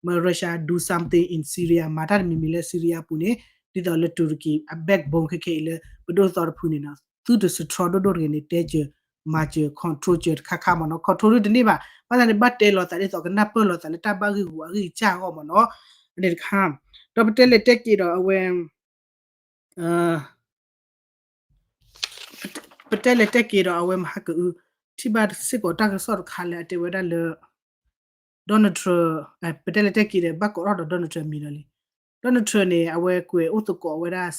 မ့ၢ် Russia do something in Syria မၤတၢ်တမံၤမံၤလၢ Syria အပူၤန့ၣ် ဒ်သိးလၢတူရကံအ backbone ခဲခဲအံၤလၢ ပဒိၣ်သီတဖုန့ၣ်နီၤ သုတစထြီဒိၣ်ဒိၣ်တဂ့ၤန့ၣ် တဲစၢၤ မၤစၢၤ control စၢၤတခါခါမ့ၢ်နီၤ control ဒိၣ်တန့ၢ်ဘၣ် ဘၣ်ဆၣ်န့ၣ် ဘၣ်တဲလိာ်သးဒ်သိးကနၢ်ပၢၢ်လိာ်သးလၢတၢ်ဘၣ်ဂ့ၢ်ဂူာ်အဂံၢ်အစၢ်အဂီၢ်မ့ၢ်နီၤ အန့ၣ်တခါ, ဒီးပတဲလဲၤတဲက့ၤဒီးအဝဲ ပတဲလဲၤတဲက့ၤဒီးအဝဲမဟါကအု, ထံၣ်ဘၣ်စ့ၢ်ကီးတၢ်ကစီၣ်တခါလၢအတဲဝဲဒၣ်လၢ Donald Trump, ပတဲလဲၤတဲက့ၤဒီးဘၣ်ကိးထီၣ်ဒီး Donald Trump အမံၤဒီးလံ. Donald Trump န့ၣ် အဝဲကွဲးအိၣ်သကိးဝဲဒၣ်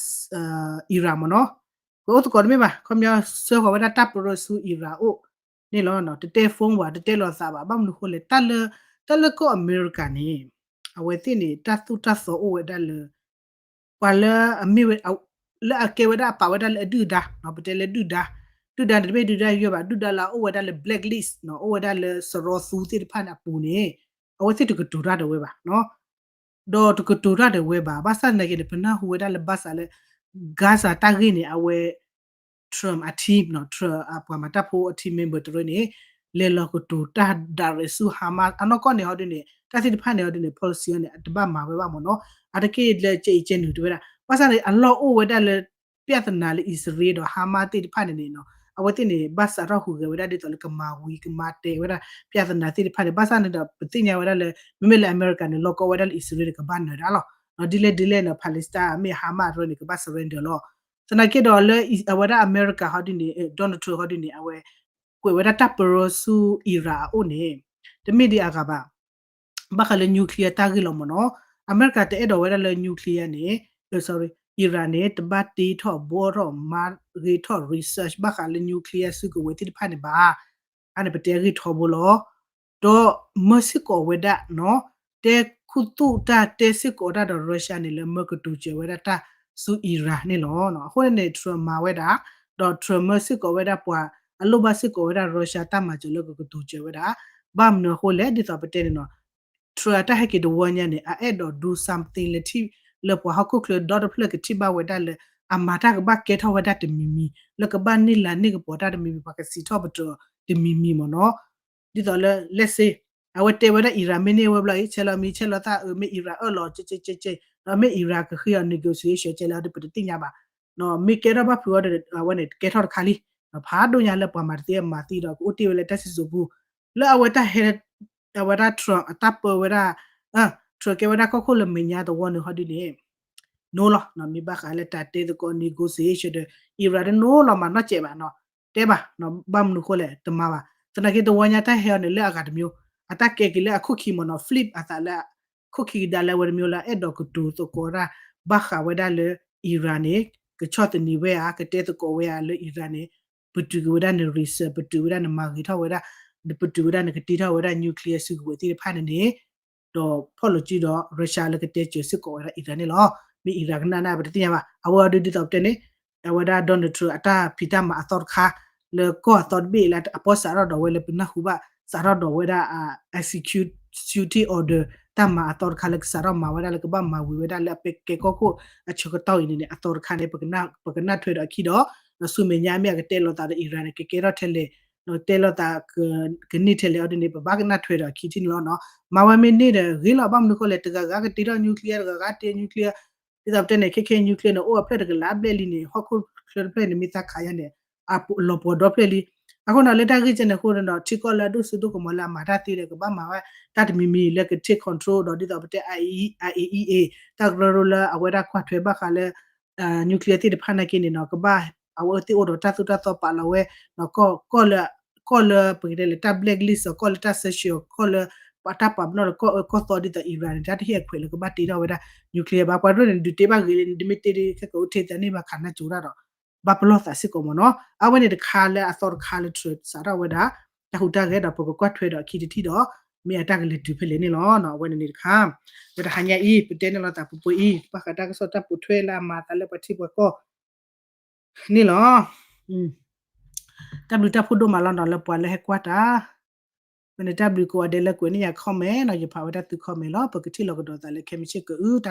Iran မ့ၢ်နီၤ, ကွဲးအိၣ်သကိးတမ့ၢ်ဘၣ် ခီပညီဆှၢဃီၤဝဲဒၣ်တၢ်ပရၢဆူ Iran အိၣ်န့ၣ်လီၤ. တတဲ phone ဘၣ် တတဲလိာ်သးဘၣ် ဘၣ်မနုၤဃိလဲၣ် တၢ်လၢကီၢ်အမဲရကၤန့ၣ် အဝဲသ့ၣ်န့ၣ် တၢ်သိၣ်တၢ်သီအိၣ်ဝဲဒၣ်လၢ ပှၤလၢအမ့ၢ်ဝဲ လၢအကဲဝဲဒၣ်အပာ်ဝဲဒၣ်လၢအဒုၣ်အဒါ, ပတဲလၢဒုၣ်ဒါ, ဒုၣ်ဒါန့ၣ်တမ့ၢ်ဒုၣ်ဒါယွဲၢ်ဘၣ် ဒုၣ်ဒါလၢအအိၣ်ဝဲဒၣ်လၢ blacklist အိၣ်ဝဲဒၣ်လၢစရီသူသ့ၣ်တဖၣ်န့ၣ်အပူၤန့ၣ် အဝဲသ့ၣ်တကတိၤတၢ်ဒီးဝဲဘၣ်. ဒီးတကတိၤတၢ်ဒီးဝဲဘၣ် ဘၣ်ဆၣ်သနာ်က့န့ၣ် ပနၢ်ဟူဝဲဒၣ်လၢဘၣ်ဆၣ်လၢ Gaza တၢ်ဂ့ၢ်န့ၣ် အဝဲ Trump အ team, Trump အပှၤမၤတၢ်ဖိအ team member တရၢန့ၣ် လဲၤလီၤကတိၤတၢ် direct ဆူ Hamas အနီၢ်ကီၢ်န့ၣ်ဟီဒ်န့ၣ် တၢ်သ့ၣ်တဖၣ်န့ၣ်ဟီဒ်န့ၣ် policy န့ၣ် အတဘၣ်မၤဝဲဘၣ်မ့ၢ်နီၤ, အတက့ၢ်လၢကဲအံၤကဲနုာ်တဝဲဒၣ် ဘၣ်ဆၣ်န့ၣ် အလီၢ်အိၣ်ဝဲဒၣ်လၢ ပြဿနာလၢအံၣ်စရ့လးဒီး Hamas သ့ၣ်တဖၣ်န့ၣ်န့ၣ် အဝဲသ့ၣ်န့ၣ် ဘၣ်စးထီၣ်ဟူးဂဲၤဝဲဒၣ်ဒ်သိးလၢကမၤဝံၤကမၤတဲာ်ဝဲဒၣ် ပြဿနာသ့ၣ်တဖၣ်န့ၣ် ဘၣ်ဆၣ်န့ၣ်ဒီး ပသ့ၣ်ညါဝဲဒၣ်လၢ မ့မ့ၢ်လၢအမဲရကၤန့ၣ် လီၢ်ကီဝဲဒၣ်လၢအံၣ်စရ့လးန့ၣ် ကဘၣ်နၢၤဒၣ်လီၤ. ဒ်လဲၣ်ဒ်လဲၣ်န့ၣ် Palestine မ့ၢ် Hamas တရၢန့ၣ် ကဘၣ် surrender လီၤ. သနာ်က့ဒီးလၢအဝဲဒၣ်အမဲရကၤဟီဒ်န့ၣ် Donald Trump ဟီဒ်န့ၣ် အဝဲ ကွဲးဝဲဒၣ်တၢ်ပရၢဆူ Iran အအိၣ်န့ၣ် တမ့ၢ်ဒ်အဂၤဘၣ် ဘၣ်ဃးလၢ nuclear တၢ်ဂ့ၢ်လီၤမ့ၢ်နီၤ, အမဲရကၤတအဲၣ်ဒိးဝဲဒၣ်လၢ nuclear န့ၣ် sorry, Iran န့ၣ် တဘၣ်တ့ထီၣ်ဘှီထီၣ်မၤဂ့ၤထီၣ် research ဘၣ်ဃးလၢ nuclear စုကဝဲၤသ့ၣ်တဖၣ်န့ၣ်ဘၣ်. အန့ၣ်ပတဲအဂ့ၢ်ထီဘိလီၤ. ဒီးမၢစ့ၢ်ကီးဝဲဒၣ်နီၤ, တဲခူသူၣ်တၢ်တဲစ့ၢ်ကီးတၢ်ဒီး Russia န့ၣ် လၢမၢကတိၤစၢၤဝဲဒၣ်တၢ်ဆူ Iran န့ၣ်လီၤ. အဃိန့ၣ်န့ၣ် Trump မၤဝဲဒၣ်, ဒီး Trump မၢစ့ၢ်ကီးဝဲဒၣ်ပှၤ အလိၣ်ဘၣ်စ့ၢ်ကီးဝဲဒၣ် Russia တၢ်မၤစၢၤလၢကကတိၤစၢၤဝဲဒၣ်, ဘၣ်မနုၤအဃိလဲၣ် ဒ်သိးပတဲန့ၣ်နီၤ Trump အတၢ်ဟဲက့ၤတဝီညါန့ၣ် အအဲၣ်ဒိး do something လၢထံၣ် လၢပှၤဟီၣ်ခိၣ်ချၢဒီတဖျၢၣ်ကထံၣ်ဘၣ်ဝဲဒၣ်လၢ အမၤတၢ်ကဘၣ်ကဲထီၣ်ဝဲဒၣ်တမံၤမံၤ လၢကဘၣ်န့ၢ်လၤန့ၢ်ကပီၤတၢ်တမံၤမံၤ ပှၤကစံးထီၣ်ပတြၢၤတမံၤမံၤမ့ၢ်နီၤ. ဒ်သိးလၢ let's say အဝဲတဲဝဲဒၣ် Iran မ့ၢ်န့ၢ်ဝဲဘျီအံၤ ဆဲးလီၤမံ ဆဲးလီၤသၣ်အၢ မ့ၢ် Iran အၢၣ်လီၤ ကဲကဲကဲကဲ ဒီးမ့ၢ် Iran ကဃ့အီၤ negotiation ကဲလဲၣ်ဒီး ပတသ့ၣ်ညါဘၣ်. မ့ၢ်ကဲထီၣ်ဘၣ်ဖုးအီၤဒီး အဝဲန့ၣ် ကဲထီၣ်တခါလံ. ဖးဒိၣ်ညါလၢပှၤမၤတသ့အမၤသံဒီး ကအိၣ်တ့ၢ်ဝဲလၢတၢ်စံၣ်စိၤပူၤ လၢအဝဲတၢ်ဟဲ အဝဲဒၣ် Trump အတၢ်ပၢဝဲဒၣ် Trump ကဲဝဲဒၣ်ကီၢ်ခိၣ်လၢမဲာ်ညါသဝီန့ၣ်ဟီဒ်န့ၣ် နိလီၤ. မ့ၢ်ဘၣ်ဃးလၢတၢ်တဲသကိး negotiation ဒီး Iran တနိလီၤမးနီတစဲးဘၣ်နီၤ. တဲဘၣ် ဘၣ်မနုၤဃိလဲၣ် တမၤဘၣ်. သနာ်က့တဝီညါတၢ်ဟဲအီၤန့ၣ် လၢအဂၤတမျိုး အတၢ်ကဲက့ၤလၢအခိၣ်ခံမ့ၢ်နီၤ flip အသးလၢ ခိၣ်ခံကဒါလၢအဝဲတမျိုးလၢ အဲၣ်ဒိးကတိၤသကိးတၢ် ဘၣ်ဃးဝဲဒၣ်လၢ Iran န့ၣ် ကဆီၣ်သနံးဝဲဧါ ကတဲသကိးဝဲဧါလၢ Iran န့ၣ် ပတုာ်က့ၤဝဲဒၣ်န research ပတုာ်ဝဲဒၣ်နမၤဂ့ၤထီၣ်ဝဲဒၣ် ပတုာ်ဝဲဒၣ်နကတ့ထီၣ်ဝဲဒၣ် nuclear စုကဝဲၤသ့ၣ်တဖၣ်န့ၣ်န့ၣ် ဒီးဖီၣ်လိာ်စုဒီး Russia လၢကတဲစၢၤစ့ၢ်ကီးဝဲဒၣ် Iran န့ၣ်လီၤ. မ့ၢ် Iran ကနၣ်နၢ် ပတသ့ၣ်ညါဘၣ်. အဝဲအီၤဒ်သိးပတဲန့ၣ် အဝဲဒၣ် Donald Trump အတၢ်ဖံးတၢ်မၤအသီတခါ လၢကီၢ်အသီတဘ့ၣ်လၢအပီၢ်စးထီၣ်ဒီးဝဲလၢပနၢ်ဟူဘၣ် စးထီၣ်ဒီးဝဲဒၣ် executive order တၢ်မၤအသီတခါလၢကစးထီၣ်မၤဝဲဒၣ်လၢကဘၣ်မၤဝံၤဝဲဒၣ်လၢအပဲကဲကီၢ်ခိၣ်အဆၢကတီၢ်အံၤန့ၣ်န့ၣ် အသီတခါန့ၣ် ပကနၣ်ထွဲဒီးအခံဒီး ဒီးဆူမဲာ်ညါမ့ၢ်အကတဲလိာ်သးဒီး Iran န့ၣ် ကကဲထီၣ်ထဲလဲၣ် တဲလိာ်သး ကန့ၢ်ထဲလဲၣ်အီၤဒ်န့ၣ် ပဘၣ်ကနၣ်ထွဲဒီးအခံထံၣ်န့ၣ်လီၤနီၤ. မၤဝဲမ့ၢ်န့ၢ်ဒီးဂ့ၤလီၤ ဘၣ်မနုၤဃိလဲၣ် တဂၤဂၤကတ့ထီၣ် nuclear တဂၤဂၤတ့ nuclear ဒ်သိးပတဲန့ၣ် ခဲခဲ nuclear န့ၣ် အိၣ်အဖျၢၣ်တကလးဘျဲၣ်လံန့ၣ် ဟီၣ်ခိၣ်ချၢတဖျၢၣ်န့ၣ် မ့ၢ်သးခးယါန့ၣ် အလီၤပှီၤဒီဖျၢၣ်လံ. အဃိန့ၣ်လၢတၢ်ဂ့ၢ်ကဲန့ၣ်အဃိဒီး ထံကီၢ်လၢအဒိၣ်စိဒိၣ်ကမီၤလၢအမၤတၢ်သ့ဒီး ကဘၣ်မၤဝဲတၢ်တမံၤမံၤလၢက take control ဒီးဒ်သိးပတဲ IAEA တၢ်ကရၢကရိလၢအဝဲဒၣ်ကွၢ်ထွဲဘၣ်ဃးလၢ nuclear သ့ၣ်တဖၣ်နာ်က့န့ၣ်နီၤ ကဘၣ် အဝဲသ့ၣ်အိၣ်ဒီးတၢ်သိၣ်တၢ်သီပာ်လီၤဝဲ ကီၢ်လၢ ကီၢ်လၢပကတဲလၢတၢ် blacklist အီၤ ကီၢ်လၢတၢ် sanction အီၤ ကီၢ်လၢ တၢ်ပာ်ပနီၣ်လၢကီၢ်အၢကီၢ်သီဒ်သိး Iran န့ၣ် တၢ်တဟ့ၣ်အခွဲးလၢကဘၣ်တ့ထီၣ်ဝဲဒၣ် nuclear ဘၣ် ပှၤဒိၣ်န့ၣ် ဒုးတ့ဘၣ်ဂ့ၤလၢ နမ့ၢ်တ့ဒ်ခဲကအိၣ်ထဲသးန့ၢ်ဘၣ်ခးနၢ်ကၠိဒၣ်ဒီး ဘၣ်ပလီၢ်သးစ့ၢ်ကီးမ့ၢ်နီၤ. အဝဲန့ၣ်တခါလၢအသီတခါလၢ Trump စးထီၣ်ဝဲဒၣ် တၢ်ဟူးတၢ်ဂဲၤဒီး ပကကွၢ်ထွဲဒီးအခံတထံၣ်ဒီး မ့ၢ်အတၢ်ကလဲၤတုၤဖဲလဲၣ်န့ၣ်လီၤ. အဝဲန့ၣ်န့ၣ်တခါ ဝဲတဟါညါအံၤ ပတဲန့ၢ်လိာ်သးပှဲၤပှဲၤအံၤ ဘၣ်ဃးတၢ်ကစီၣ်တၢ်ပိာ်ထွဲလၢအမၤသးလၢပှၤထံပှၤကီၢ် န့ၣ်လီၤ. တၢ်ဘျုးတၢ်ဖှိၣ်ဒိၣ်မးလီၤနီၤ လၢပှၤလၢဟဲကွၢ်တၢ် ဝဲန့ၣ်တၢ်ဘျုးကိးဂၤဒဲးလၢကွဲးန့ၢ်ယၤ comment နီၤ ယဖးဝဲဒၣ်သု comment လီၤ. ပကထံၣ်လိာ်ကဒီးသးလၢခဲမုၢ်ဆ့ၣ်ကအု တၢ်